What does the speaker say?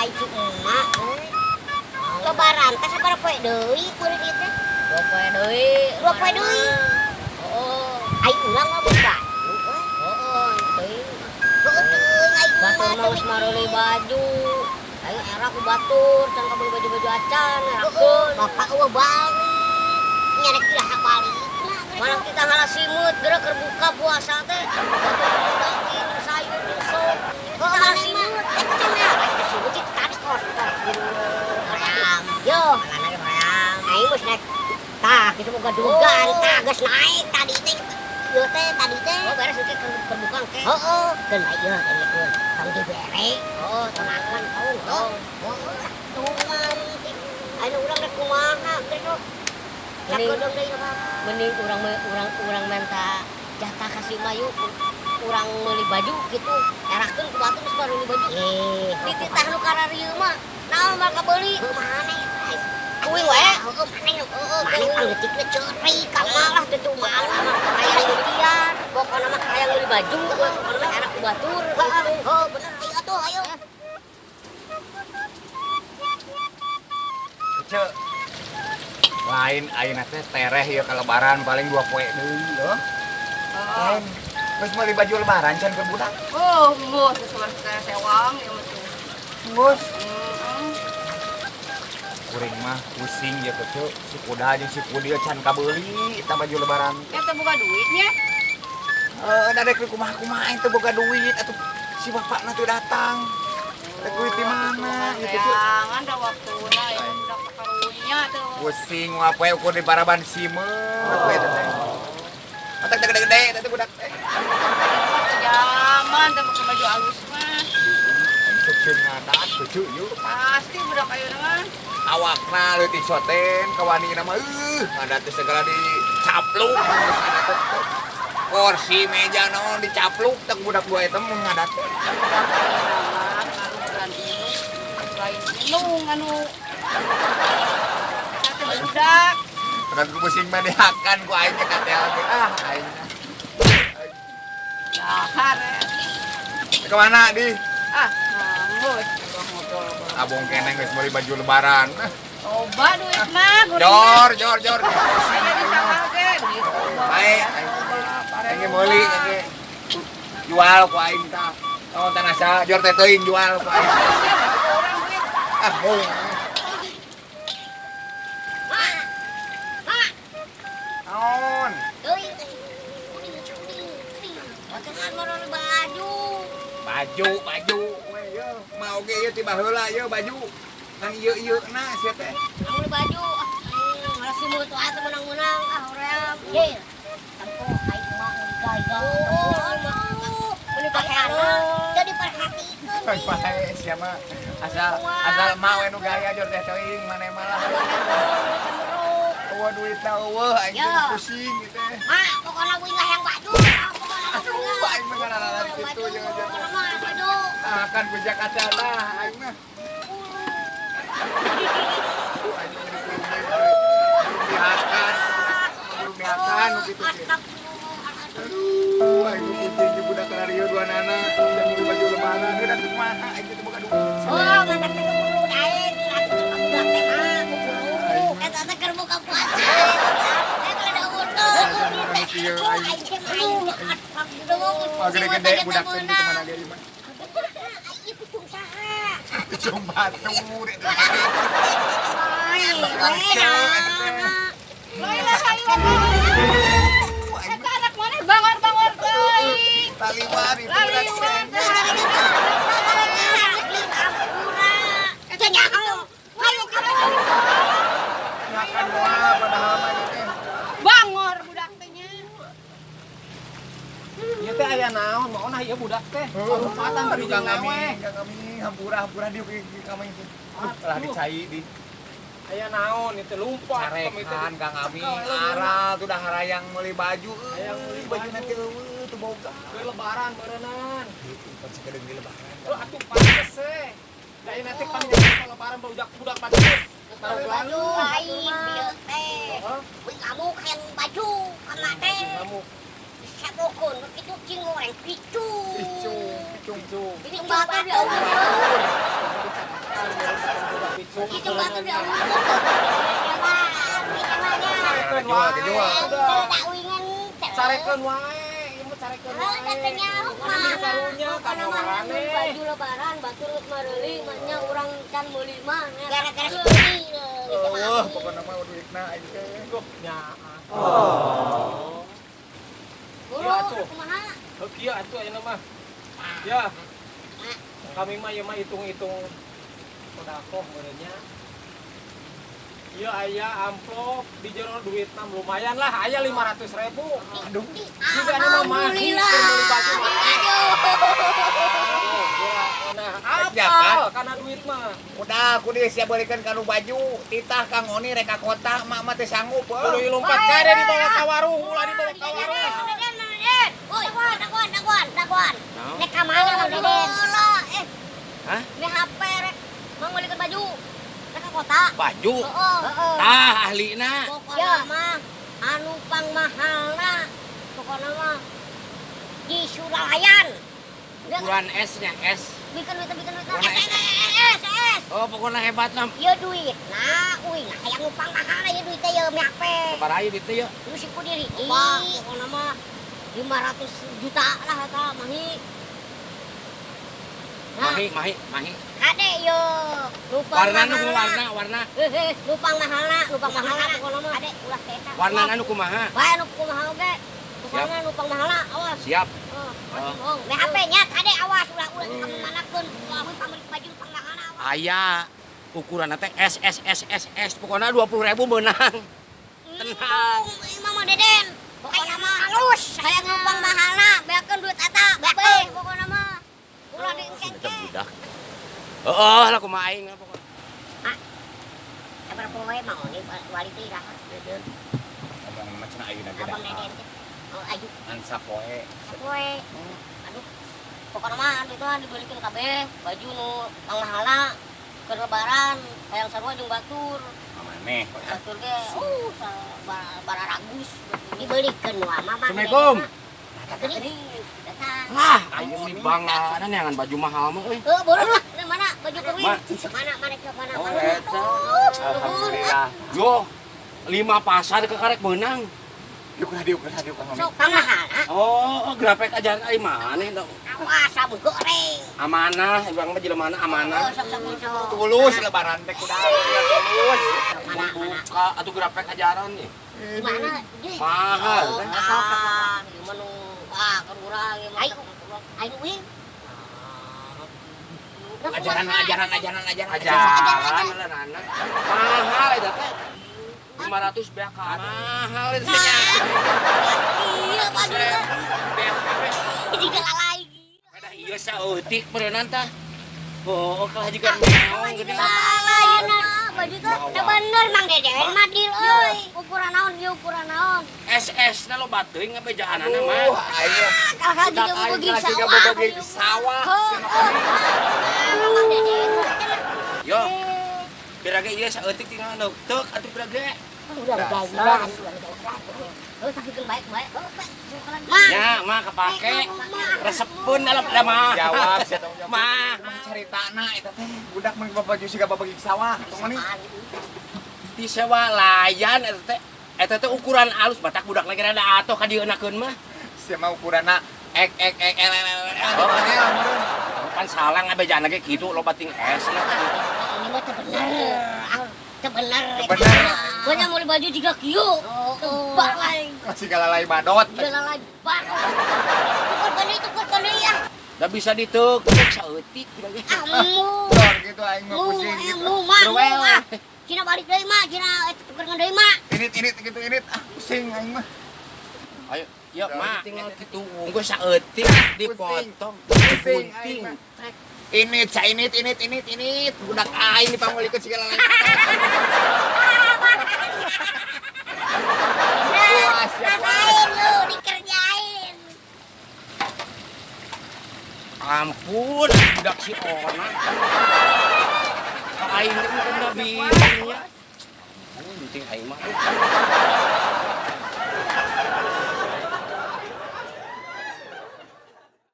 Ai si emak euy. Lebaran teh sabaraha poe deui kuring ieu teh? 2 poe deui. 2 poe deui. Oh. Ai urang mah boga baju euy. Oh, teuing. Heueuh teuing ai Batur mah mah geus mareli baju. Aing era ku batur, can kabeli baju-baju acan, Heueuh, erakeun. Bapak eueuh balik. Nya rek iraha balikna. Malah kita ngalah simut, geura keur buka puasa teh. Batur beli daging, sayur, jeung sop. Heueuh, Kita ngalah maneh mah. simut. Eta cenah, eta simut itu tadi kos. Hoream. Yo, Mana ge hoream. Aing geus naik. Tah, kitu boga dugaan, Oh. tah geus naik tadi teh. Ieu teh tadi teh. Oh, beres engke keur buka engke. Heeh, keun bae ieu keun. Tong dibere. Oh, tenangkan tong. Oh, oh, tuman. Anu urang rek kumaha geus. Mending Sakedeung deui lebaran. Mending urang urang urang minta jatah kasih mayu urang meuli baju gitu, erakeun ku batur geus meuli baju. Eh, dititah nu kararieu mah naon mah kabeuli. Heuh, maneh aing. Kuing wae. Heueuh, maneh. Heeh, Maneh panggeutikna ceurik ka malah teu tuman. Hayang ikhtiar pokona mah, hayang meuli baju pokona mah, era ku batur Heeh, gitu. Heuh, bener, ayo atuh, ayo. Cek. Lain ayeuna teh tereh ieu ka lebaran paling 2 poe deui heuh. Lain geus meuli baju lebaran can ke budak? Oh, geus geus geus sewang ya mah tuh. Geus. Heeh. Kuring mah pusing ya kece, si kuda jeung si kudil can kabeuli eta baju lebaran. Eta boga duitnya. Heeh, da rek kumaha kumaha aing teu boga duit atuh, si bapakna teu datang. Rek duit di mana gitu, Cek. Jangan da waktuna ya budak karunya tuh. Pusing mah poe ukur di paraban simeut we eta teh. Matak teh gede-gede eta teh budak teh. Zaman teh make baju alus mah. Aing sok ceun ngadat lucu yuk. Pasti budak ayeuna mah. Awakna leutik soten kawanina mah ngadat teh segala dicapluk geus ngadat teh. Kursi meja naon dicapluk teh budak dua eta mah ngadat teh. Budak ayeuna mah ngaruhan inung lain inung anu eta teh budak. Kan ku pusing mah dihakan ku aing teh katel ge ah aing. Dahar ya. Kemana di? Ah, geus ngobrol. Abong keneh geus meuli baju lebaran. Loba duit mah guring. Jor jor jor. Aya di sawah ge duit loba. Baik, aing ge meuli ge. Jual ku aing tah. Oh, tanah sa jor teh teuing jual ku aing. Orang duit. Ah, heuh. Ma. Ma, Naon? teuing. Kuring kuring kuring. Batur meuli baju. Baju, baju. We yeuh, mau ge ieu ti baheula ieu baju. Ngan ieu-ieu na sia teh. Meuli baju ah, aing ngalah simut wae teh meunang-meunang ah hoream. Ye. Tempo aing mah meuli gaya. Oh, meuli pakaian. Jadi perhatikeun. Bae sia mah asal asal emak we nu gaya jor teh teuing maneh mah lah. Eueuh duitna eueuh aing teh Ya. pusing gitu teh. Ma, pokoknya wing lah yang baju. Ah, pokoknya Aduh, aing mah ngararan Yang kitu baju, jeung aja. pokoknya mah baju. Ah, kan ku Jakarta lah aing mah. Aduh, aing mah jadi pusing. Belum dihakan, belum dihakan nu kitu teh. Aduh, aing pusing jeung budak kararieu dua nana, jeung meuli baju lebaran. Heuh, kumaha aing teh boga duit. Oh, mantap teh keburu aing, atuh budak teh mah keburu. Eta teh keur buka puasa. Eh, kalau ada untung. Kieu Aduh, aing. aing teh mah aing. Oh, gede-gede budak teh di kemana ge ieu mah. Aing pitung saha. Pitung batur eta. Lain lah hayu. Eta anak maneh bangor-bangor teuing. Taliwar itu budak Laliwar. teh. Eta nyaho. Hayu kamu. Makan moal padahal mah ieu teh. Bangor budak teh nya. Ieu teh aya naon, maona ieu budak teh. Lompatan Aduh, tadi Kang jeung Ami, ewe. Kang Ami, hampura hampura di kami itu. Lah dicai di Aya naon itu lompat kami teh. carekan Kang Ami. Aral tuh dah harayang meuli baju. Hayang meuli Baju baju. nanti eueuh teu boga. Keur lebaran beureunan. Pan sakedeung di lebaran. Lu atuh pantes we. Da ieu nanti pan nyampe lebaran budak budak pantes. Baru Baju aing bieu teh. Heeh. Wing ngamuk hayang baju kana teh. Ngamuk. Sabokon begitu cing goreng picu. Picu, picu. Picu. Picu batu. Itu batu dia. Jual, jual. Carekeun wae, ieu mah carekeun wae. Katanya Karunya ka Mana baju lebaran batur geus mareuli mah urang can meuli mah. Gara-gara si Oh, pokoknya mah duitna aing teh. Nya. Buru, kumaha? Heuh kieu atuh ayeuna mah. Ya. Kami mah ieu mah hitung-hitung sodakoh meureun nya. Ieu aya amplop di jero duitna lumayan lah, aya 500.000. Aduh. Juga ada mah mahi Alhamdulillah. keur meuli baju mah. Aduh. Nah, Ya, apal kana duit mah. Udah, aku dia siap balikan kanu baju. Titah Kang Oni rek ka kota, mak mah teh sanggup. Kudu lompat kade dibawa ka warung, ulah dibawa ka warung. Woi, dagoan, dagoan, dagoan. Nek ka mana Mang Deden? Eh. Hah? Ini HP rek. Mang meulikeun baju. Rek ka kota. Baju. Heeh. Tah ahlina. Pokokna mah anu pang mahalna. Pokokna mah di Suralayan. Ukuran S nya S. Bikin duit, bikin duit. Warna S, S, S, S. Oh, pokoknya hebat lah. Ieu duit. Nah, uing nah hayang nu pang mahalna ieu duit teh ieu mi HP. Sabaraha ieu duit teh yeuh? Lu si diri. Pokokna mah 500 juta lah eta mahi. Nah, Mahi, mahi, mahi. kade yo. Lupang Warna nu warna, warna. Hehe, lupang mahalna, lupang mahalna pokokna mah. Kade ulah teh eta. Warna anu kumaha? Bae anu kumaha oge. Pokokna lupang mahalna, awas. Siap. Oh, oh. HP nya kade awas ulah ulah kamu manakeun. Ulah pamrik baju lupang mahalna awas. Aya ukuran teh S S S S S pokoknya 20.000 menang. Tenang. Mama Deden. Pokokna mah halus. Hayang lupang mahalna, beakeun duit eta. Bae pokokna mah. Ulah diengkengke. Budak. Heeh, lah kumaha aing lah pokoknya. Sabar poe mau ni wali teh iraha. Deden. Ngomong mah cenah ayeuna ge Abang Deden teh. Oh, ayu Ansa poe. poe. Aduh. Pokokna mah duit mah dibelikeun kabeh, baju nu pang mahalna keur lebaran, hayang sarua jeung batur. Maneh. Batur ge bararagus dibelikeun wa mah Bang. Assalamualaikum. Geuning datang. Lah, aing mah bangganan yang baju mahal mah euy. Eh, boleh lah. Mana baju kawin? Ma. Mana mana cok mana Oh, mana. eta. Alhamdulillah. Yo, 5 pasar ke karek menang. Diuk lah, diuk lah, diuk lah. Sok pang mahalna. Oh, grafek ajaran ai maneh dong. Awas sabun goreng. Amanah, urang mah jelema Oh, amanah. sok sok sok. Tulus lebaran teh kuda. Tulus. Mana mana. Buka atuh grafek ajaran nih. Mana? Di. Mahal. Oh, teh. sok sok. Ieu mah nu ah keur urang ieu mah. Ayo, ayo uing. Ajaran, ajaran, ajaran, ajaran. Ajaran anak. Mahal eta teh. 500 beak mahal itu nya. Iya, baju teh. Beak kabeh. Jika lalai. Ada ieu saeutik meureunnan tah. Oh, kalah juga meong gede. Salah ya nah, baju teh teu bener Mang Deden mah deal euy. Ukuran naon ieu ukuran naon? SS na loba teuing ngabejaanana Aduh, mah. ayo. Kalah juga beugi Kalah juga sawah. beugi sawah. Mang Deden. Yo. Birage ieu saeutik tinggal neuteuk atuh birage. Udah udah. Oh, tapi kan baik baik. Mah. Ya, mah kepake. Resepeun dalam da mah. Jawab, saya tanggung jawab. Mah. Kumaha caritana eta teh? Budak mun baju siga babagi sawah. Tong mani. Di sewa layan eta teh. Eta teh ukuran alus batak budak lagi rada atoh ka dieunakeun mah. Sia mah ukuranna ek ek ek l l l l. Oh. L meureun. Pan salah ngabejaanna ge kitu loba ting S na kan. Ini mah teu bener. Ah, teu bener. Teu bener. Gua nya mau baju juga kieu. Tebak lain. Siga lalai badot. Dia lalai bak. Tukur deui, tukur deui ah. Da bisa diteuk saeutik birage. Ah, mu. Dor gitu aing mah Mu, pusing gitu. mu, mah, mu, Ruel. ah. Cina balik deui mah, cina tuker deui mah. Init init gitu init. Ah, pusing aing mah. Ayo, yuk mak tinggal kitu unggul saeutik dipotong, Pusing aing gunting. mah. Init, sa init, init, init, init. Budak aing dipangulikeun segala lain. Puas, ya puas. Rasain lu dikerjain. Ampun, budak si Ona. Aing teh mun bingungnya. Gunting aing mah.